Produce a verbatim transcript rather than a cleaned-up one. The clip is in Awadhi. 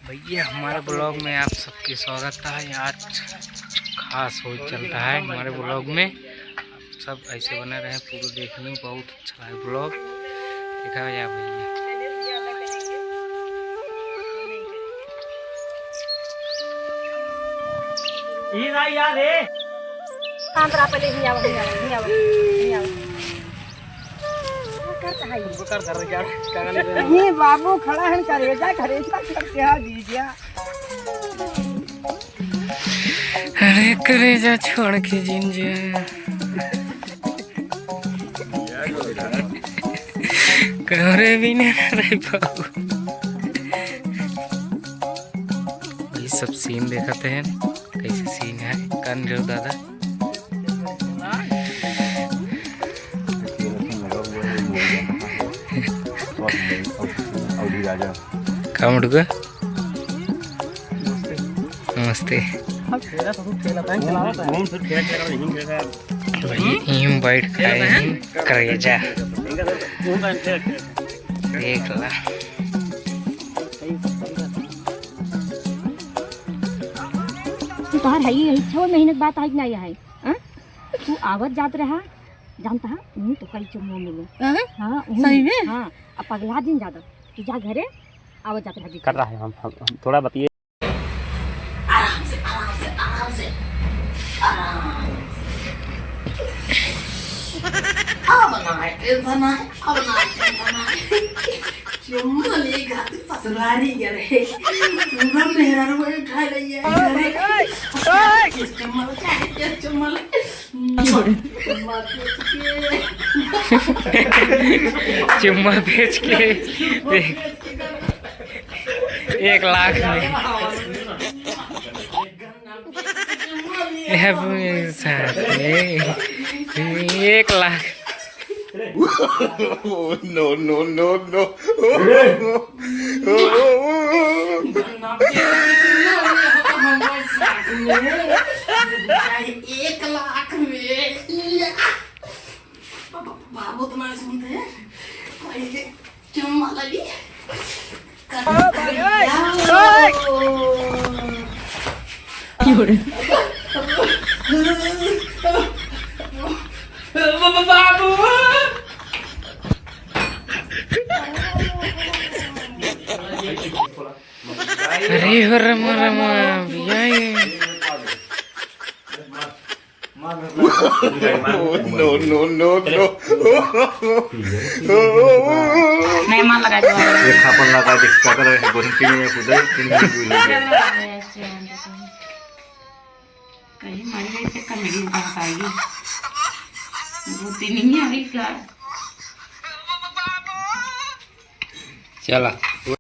भैया, हमारे vlog में आप सबके स्वागत है। आज खास हो चलता है हमारे vlog में, आप सब ऐसे बने रहें, पूरा देखिए, बहुत अच्छा है vlog। देखा या भैया। ई भाई यार रे। काम करा पहले, हियाँ आवा, हियाँ आवा, हियाँ आवा, हियाँ आवा। का करता है ये? उनको कर धर रहे यार, क्या कर रहे हैं? ये बाबू खड़ा है, करेजा, करेजा करके आ दीजिए। अरे करेजा छोड़ के जिन जा। करे भी नहीं रह पाऊ। ये सब scene देखते हैं, कैसे scene है, कान लो दादा। अवधी राजा। का मुर्गा? नमस्ते। भाई, ईम बैठ खाए हैं करेजा। देख ला। तू तोहार है ही, यही छह महीने के बाद आज ना आया है, हाँ? तू आवत जात रहा, जानता है, उन्हीं तो कई चुम्मा मिले। हाँ? हाँ, उन्हीं। सही में? हाँ, अब पगला दिन ज्यादा। तू जा घरे, आवत जात रहा। कर रहा है, हम, हम, हम थोड़ा बतिए। आराम से, आराम से, आराम से, आराम से। अब ना है tension, ना है, अब ना है tension, ना है। चुम्मा ले खातिर ससुरारी गए रहे। पूरा मेहरारू उठा ले ये। ओए, ओए, ओए। किस चुम्मा ले, चाहे किस चुम्मा ले। चुम्मा बेच के। चुम्मा बेच के। एक लाख में। ये भी साथ में। एक लाख। No, no, no, no। एक लाख में। बाबू तो ना सुनते हैं। पहले चुम्मा लगी। अरे हो रमा रमा, भैया ये। No, no, no, no। मेहमान लगा दो। एक खापन लगा दे, का करे, गोहिंटी में उधर, तीन मिनट भी लगे। कहीं मारी गई तो कमेडी में पास आएगी। वो तीन ही आ गई का? चला।